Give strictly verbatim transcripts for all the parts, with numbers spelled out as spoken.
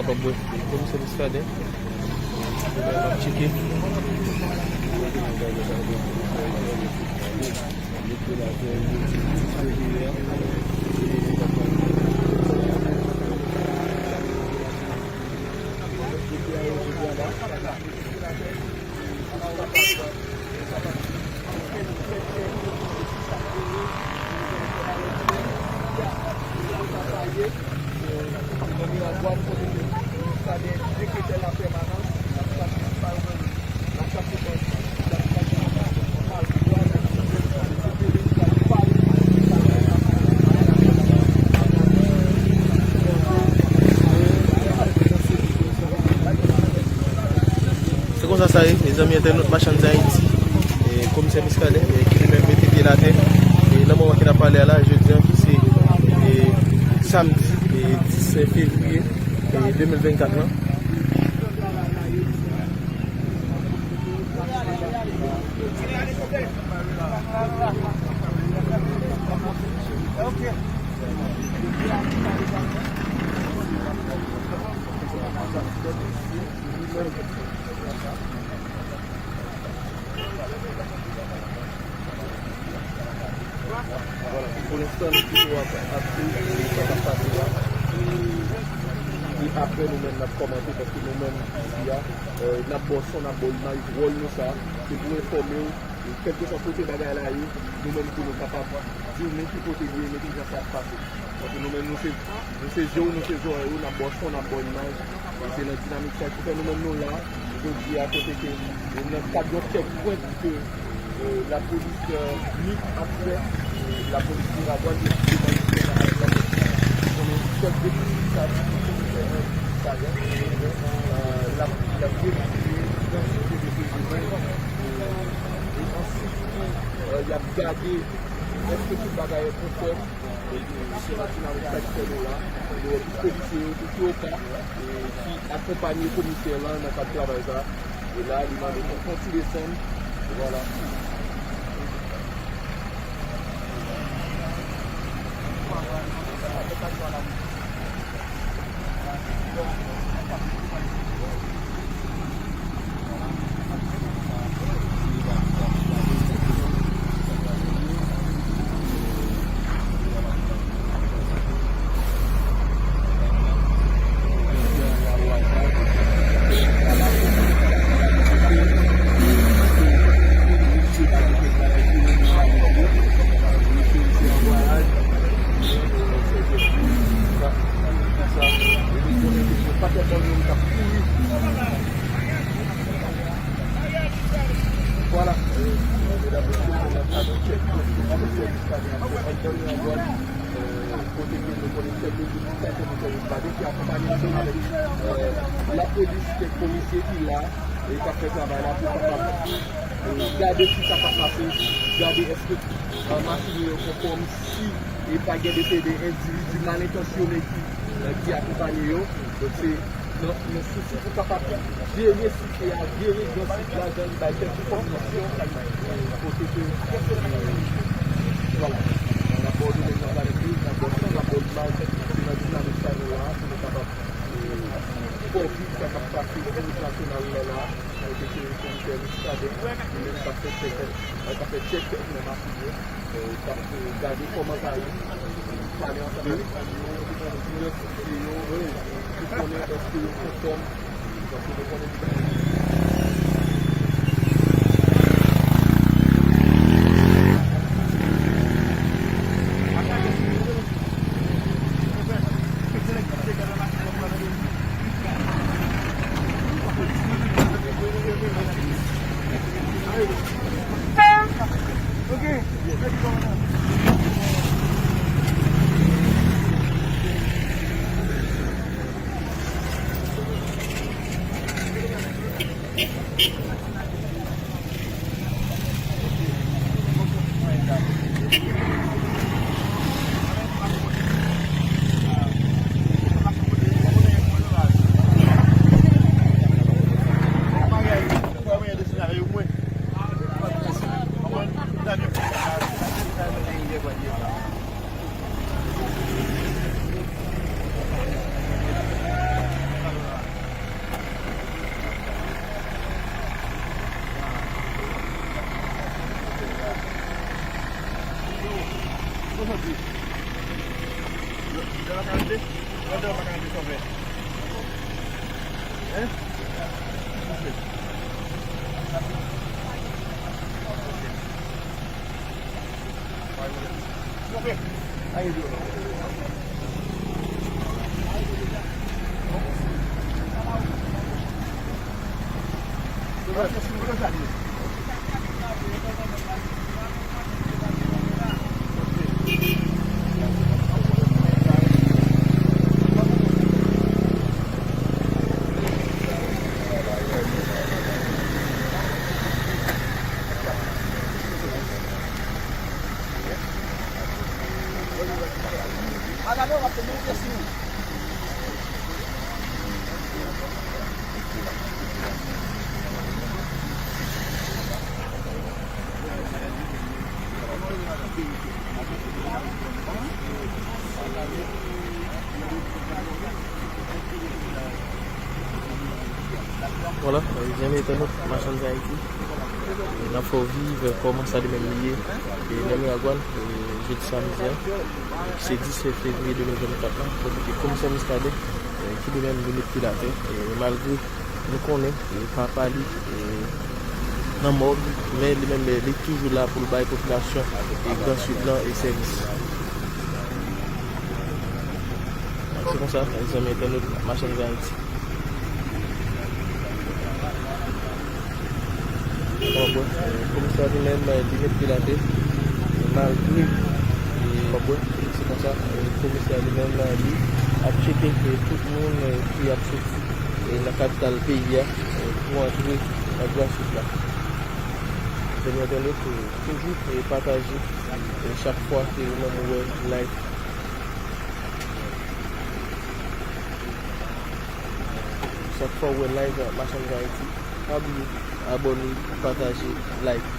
Komisè Muscadin, nou ap tcheke. Se konsa sa ye, mezanmi entènot Machann Ayiti, e, komisè Muscadin, e, ki li menm mete pye l atè, e, nan moman ke n ap pale a la, jodi a, ki se, e, samdi, e, dis fevriye, e, de mil vennkat lan. Vwala, pou lenstan, nou toujou ap, ap swiv sa k ap pase a. E, e apre, nou menm, n ap kòmante, paske nou menm, isi a, e, n ap ba w son, n ap ba w imaj, wòl nou sa, se pou enfòme w, e kèlkeswa kote bagay la ye, nou menm tou, nou kapab di w men ki kote l ye, men ki jan sa ap pase. Paske nou menm, nou se, nou se je w, nou se zòrèy ou, n ap ba w son, n ap ba w imaj. E se nan dinamik sa ki fè nou menm nou la, jodi a, kote ke, e, nan kad yon checkpoint ke, e, lapolis, e, MIC ap fè, e, lapolis Miravwàn, e, konnen chèf de distrik sa, sa, e, l ap, l ap verifye idantite de prezime, e, e ansuit, e, y ap gade èske tout bagay e konfòm. Epi, se nan dinamik sa ki fè nou la. Nou wè tout polisye yo, tout yo ka, e, ki akonpanye komisè lan nan kad travay sa. E la, li mande pou fè yon ti desann. Vwala. Vwala. Medam, mesye, nou nan kad yon checkpoint ke komisè Muscadin ap fè anndan Miravwàn, e, kote ke nou konnen chèf de distrik sa, komisè Muscadin, ki akonpanye nou avèk, e, lapolis, kèk komisè ki la, e k ap fè travay la pou kapab, e, gade kisa k ap pase, gade èske, e, machin yo konfòm, si, e, pa gen de, de endividi mal entansyone ki, e, ki akonpanye yo. Donk, se nan, nan sousi pou kapab jere site a, jere Gran Sid la, jan li bay kèk enfòmasyon, e, kote ke, e, vwala, n ap ba w domen nan planèt, n ap ba w son, n ap ba w imaj, se nan dinamik sa nou la, pou nou kapab, e, fè w viv sa k ap pase sou wout nasyonal la la, kote ke komisè Muscadin, li menm k ap fè chèk, k ap fè chèk nan machin yo. E, k ap, e, gade kòman sa ye, pale ansanm avèk fanmi yo, idantifye yo, pou konnen èske yo konfòm, paske nou konnen Vwala, zanmi entènot Machann Ayiti, n ap fè w viv kòman sa li menm li ye. E nan Miragwàn, e, jedi samdi a, se dis fevriye de mil vennkat la, kote ke komisè Muscadin, e, ki li menm li met pye l atè, e, malgre nou konnen, e, papa li, e, nan mòg, men li menm, e, li toujou la pou l bay popilasyon, e, Gran Sid lan, e, sèvis. Se konsa, zanmi entènot Machann Ayiti. Bon, bon, komisè a li menm, li met pye l atè, malgre, e, bon, bon, se konsa, komisè a li menm, li ap tcheke, e, tout moun, e, ki ap soti, e, nan kapital peyi a, e, pou antre nan Gran Sid la. Zanmi entènot, e, toujou, e, pataje, e, chak fwa ke ou menm ou wè live. Chak fwa w wè live Machann Ayiti, pa bliye abòne, pataje, like.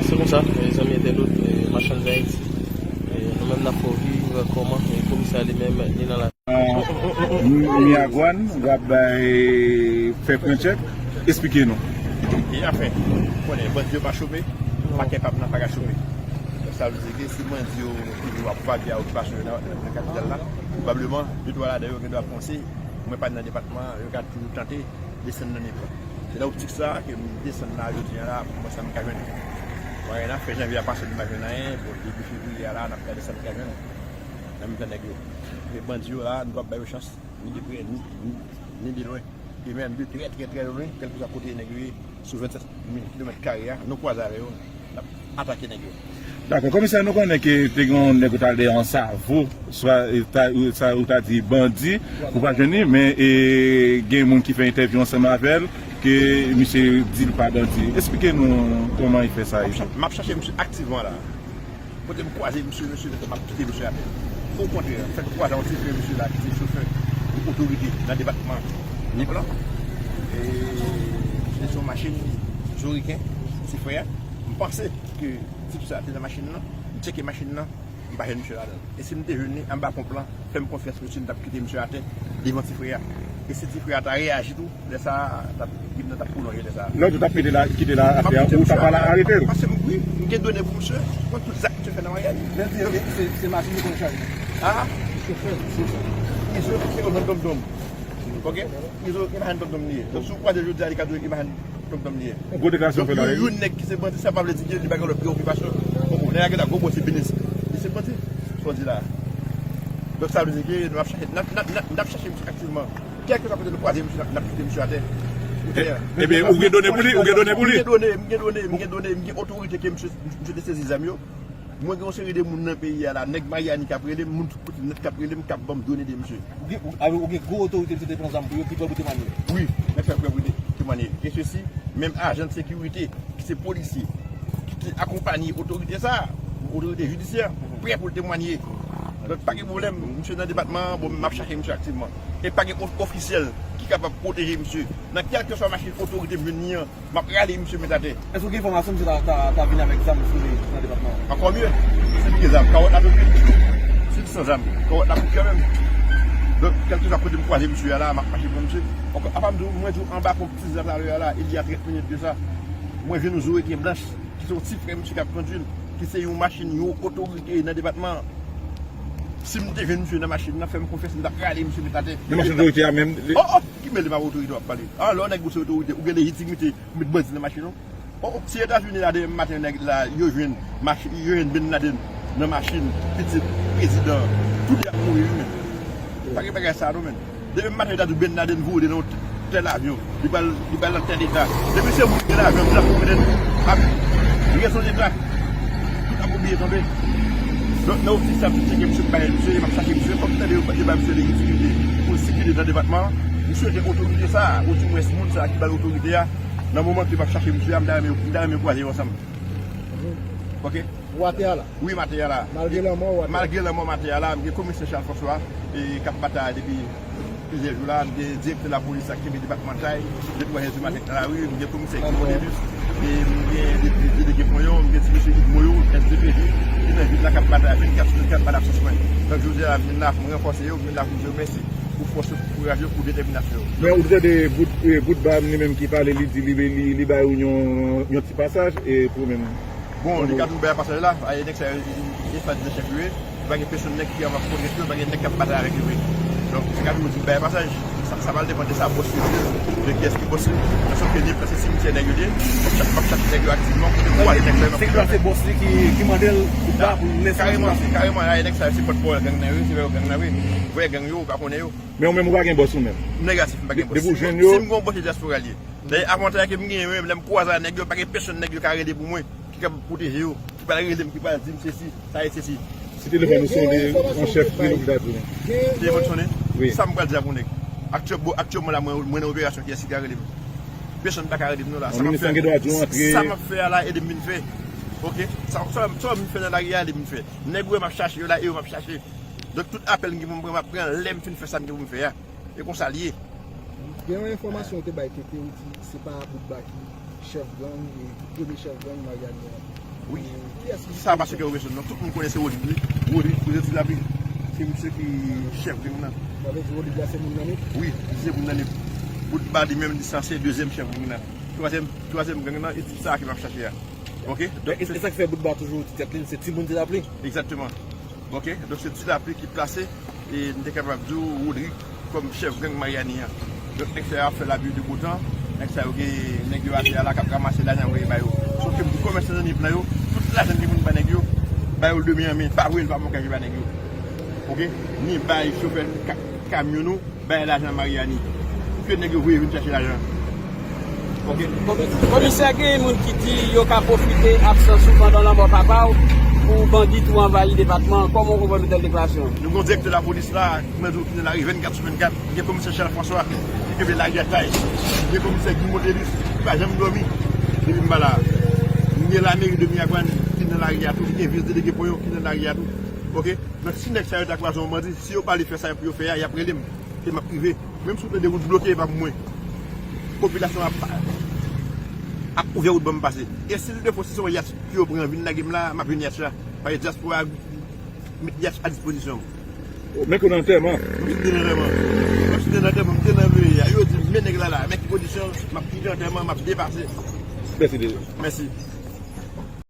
Se konsa, mezanmi entènot, eh, Machann Ayiti. E, nou menm n ap fè w viv kòman, e, komisè a li menm, li nan la. Miragwàn, w ap bay, fè pran tchèk, esplike nou. E anfen, ou konnen, bandi yo pa chome, pa kapab nan pa ka chome. Donk, sa vle di ke si bandi yo toujou ap vage a okipasyon yo nan, nan kapital la, pwobableman, de twa ladan yo gen dwa panse, mwen pa nan depatman an, yo ka toujou tante desann nan nivo. Se nan optik sa a ke m desann la jodi a la pou m wè sa m ka jwenn. Mwen, nan fen janvye a pase, m pa jwenn anyen. Bon, depi fevriye a la, n ap gade sa n ka jwenn nan mitan nèg yo. Men bandi yo la, nou p ap ba yo chans, ni de prè, ni, ni, ni de lwen. E menm de trè, trè, trè lwen, kèlkeswa kote nèg yo ye, sou vennsèt mil kilomèt kare a, nou kwaze avè yo, n ap atake nèg yo. Dakò, komisè, nou konnen ke te gen yon nèg ou t al dèyè yon savo, swa, e, ta, ou, sa, ou ta di bandi, ou pa jwenn li, men, e, gen moun ki fè entèvyou ansanm avè l, ke misye di l pa bandi. Esplike nou kòman e fè sa ye. M ap ch-, m ap chache misye aktivman la. Kote m kwaze misye, mesye, m ap kite misye atè. Okontrè, m fèk kwaze yon ti frè misye la ki se chofè yon otorite nan depatman Nip la. E se yon machin Zoriken, ti frè a. M panse ke tip sa te nan machin nan. M tcheke machin nan, m pa jwenn misye ladan l. E si m te jwenn li anba ponp lan, fè m konfyans, mesye, m t ap kite misye atè devan ti frè a. E si ti frè a ta reyaji tou, lè sa a, t ap, krim nan t ap pwolonje lè sa a. Lòt ou t ap kite la, kite la atè a, ou ta pral arete l? Paske m, wi, m gen done pou misye, m konn tout zak misye fè nan Mari-Ani. Lè l di se, se machin li konn chaje. A? Izo, se yon jèn tonton. Ok? Izo, e machin tonton li ye. Donk, si w kwaze l jodi a, li ka di w e machin tonton li ye. Yon gwo deklarasyon fè la, wi. Yon nèg ki se bandi, sa pa vle di ke li pa gen lòt preokipasyon. Bon, nèg la gentan gwo bò, se biznis. Li se bandi, sa w di la. Donk, sa vle di ke nou ap chache, n ap, n ap, n ap, n ap chache misye aktivman. Kèlkeswa kote nou kwaze misye, n ap, n ap kite misye atè. Ebyen, ou gen done pou li? Ou gen done pou li? M gen done, m gen done, m gen done, m gen otorite ke misye, misye te sezi zam yo. Mwen gen yon seri de moun nan peyi a la, nèg Mari-Ani k ap rele m, moun tout kote nèt k ap rele m, k ap ban m done de misye. Ou gen, ou, ou gen gwo otorite misye te pran zam pou yo ki prè pou temwanye? Wi, nèg sa prè pou te-, temwanye. E sesi, menm ajan de sekirite, ki se polisye, ki te akonpanye otorite sa, otorite jidisyè, prè pou l temwanye. Donk, pa gen pwoblèm, misye nan depatman an, bon, m ap chache misye aktivman. E pa gen o-, ofisyèl ki kapab pwoteje misye. Nan kèlkeswa machin otorite m jwenn li an, m ap rale misye met atè. Èske w gen enfòmasyon misye ta, ta, ta vin avèk zam sou li nan depatman an? Ankò mye. Si l gen zam, kawòt la tou vit. Si l san zam, kawòt la pou kanmenm. Donk, kèlkeswa kote m kwaze misye a la, m ap mache pran misye. Ankò, apa m di w, mwen di w anba ponp Tizan talè a la, il y a trente minutes de ça. Mwen jwenn yon Zoriken blanch, ki se yon ti frè misye k ap kondui l, ki se yon machin yon otorite nan depatman an. Si m te jwenn misye nan machin nan, fè m konfyans, m t ap rale misye met atè. Nan machin otorite a menm, li... Oh, oh! Ki mele m ak otorite w ap pale? Ah, lè yon nèg ou se otorite, ou gen lejitimite pou met bandi nan machin ou? Oh, oh, si Etazini la demen maten nèg la, yo jwenn mach-, yo jwenn Ben Laden nan machin pitit prezidan, toude ap mouri wi, men. Pa gen bagay sa non, men. Demen maten yo ta di Ben Laden vole nan yon tèl avyon, li pral, li pral nan tèl eta. Depi se moun ki gen lajan, drapo Biden ap rezon deta. Tout ap bliye tonbe. Donk, nan optik sa, m tcheke misye, m pa jwenn misye, m ap chache misye. Fòk tande yo, yo ba misye lejitimite pou l sikile nan depatman an. M swete otorite sa a, odimwens moun sa a ki ba l otorite a, nan moman ke m ap chache misye a, m ta renmen, m ta renmen kwaze yo ansanm. Ok? Ou atè a la? Wi, m atè a la. Malgre lanmò, ou atè a? Malgre lanmò, m atè a la. M gen komisè Charles François, e, k ap batay depi plizyè jou la, m gen direktè lapolis ak kenbe depatmantay, de twa è di maten nan lari, m gen komisè Guy Mondelus, e m gen de-, de-, delege Ponyon, m gen ti mesye Yves Moyo, S D P J, ki nan vil la k ap batay vennkat sou vennkat pa n absans mwen. Donk, jodi a, m vin la pou m ranfòse yo, m vin la pou m di yo mèsi pou fòs yo, pou kouraj yo, pou detèminasyon yo. Men ou tande bout, e, bout ba m li menm ki pale, li di li, li, li bay ou yon, yon ti pasaj, e pou menm. Bon, li ka tou bay pasaj la, e nèg sa yo, e, e, e pa de chèf yo ye. Pa gen pèsonn nèg ki ap kontre yo, pa gen nèg k ap batay avèk yo vre. Donk, se ka toujou di bay pasaj. Sa, sa pral depann de sa bòs yo di, de kiyès ki bòs li. Nan sans ke Nip la se simityè nèg yo te ye. M ap chache, m ap chache nèg yo aktivman, kote m kwaze nèg sa yo, m ap... Se ki se bòs li ki, ki mande l pou ba, pou l lese... Kareman, kareman, nèg sa yo se pòtpawòl gang nan yo, se vre gang nan vre. Vre gang yo, ou pa konnen yo. Men ou menm ou pa gen bòs ou menm? Negatif, m pa gen bòs. Depi w jwenn yo. Si m gen yon bòs, se dyaspora l ye. Dayè, avantay ke m genyen menm, lè m kwaze ak nèg yo, pa gen pèsonn nèg yo ka rele pou mwen, ki ka pwoteje yo, ki pral rele m, ki pral di m sesi, sa e sesi. Si telefòn ou sonnen, yon chèf, ki nou ta di nou? Telefòn sonnen? Wi. Sa m pral di a pou nèg? Aktyèl-, bon, aktyèlman la, mwen, mwen nan operasyon, kiyès ki ka rele m? Pèsonn pa ka rele m non la. Sa m ap fè, sa m ap fè a la, ede m vin fè. Ok? Sa, sa, sa m fè nan lari a, ede m vin fè. Nèg ou wè m ap chache yo la, e yo m ap chache. Donk, tout apèl m gen pou m pran, m ap pran lè m fin fè sa m gen pou m fè a. E konsa l ye. Gen yon enfòmasyon ou te bay T T, ou di se pa Boutba ki chèf gang, e ki premye chèf gang Mari-Ani an. Wi. Sa pa sekrè pou pèsòn, non. Tout moun konnen se Rodrig, wi. Rodrig, koze ti lapli. Se misye ki chèf gang nan. Sa vle di Rodrig la se moun nan Nip? Wi, li se moun nan Nip. Boutba li menm, li sanse dezyèm chèf gang nan. Twazyèm, twazyèm gang nan, e tip sa ki m ap chache a. Ok? Donk, e, e sa k fè Boutba toujou di tèt li, se timoun ti lapli? Egzakteman. Ok? Donk, se ti lapli ki plase, e m te kapab di w, Rodrig kòm chèf gang Maryani an. Donk, nèg sa yo ap fè labi de botan, nèg sa yo gen nèg yo atè a la k ap ranmase lajan voye ba yo. Sòf ke m di kòmèsan nan Nip lan yo, tout lajan ke moun ba nèg yo, ba yo l de men an men, pa voye l pa Mokaj ba nèg yo. Ok? Ni bay chofè ka-, kamyon nou, bay lajan Maryani. Ke nèg yo voye vin chache lajan. Ok? Komi-, Komisè, gen moun ki di yo ka pwofite absans ou pandan lanmò papa w pou bandi tou anvayi depatman an. Kòman w konprann tèl deklarasyon? Nou gen direktè lapolis la, mwen di w ki nan lari vennkat sou vennkat. Gen komisè Charles François, ki kenbe lari a tay. Gen komisè Guy Montelis, ki pa janm dòmi depi m pa la. Gen lameri de Miragwàn, ki nan lari a tou. Gen vis delege Ponyon, ki nan lari a tou. Ok? Donk, si nèg sa yo ta kwaze yon bandi, si yo pa vle fè sa pou yo fè a, y ap rele m. E m ap rive. Menm si w tande wout bloke, e pa pou mwen. Popilasyon ap, ap ouvè wout ban m pase. E si l de fo, si se yon yach ki yo pran vin lage m la, m ap jwenn yach la. Paske dyaspora met yach a dispozisyon m. Oh, men kou nan antèman. M te nan antèman. M te nan antèman, m te nan veye a. Yo di m, men nèg la la, men ki kondisyon, m ap kite antèman, m ap depase. Mèsi, Dede. Mèsi.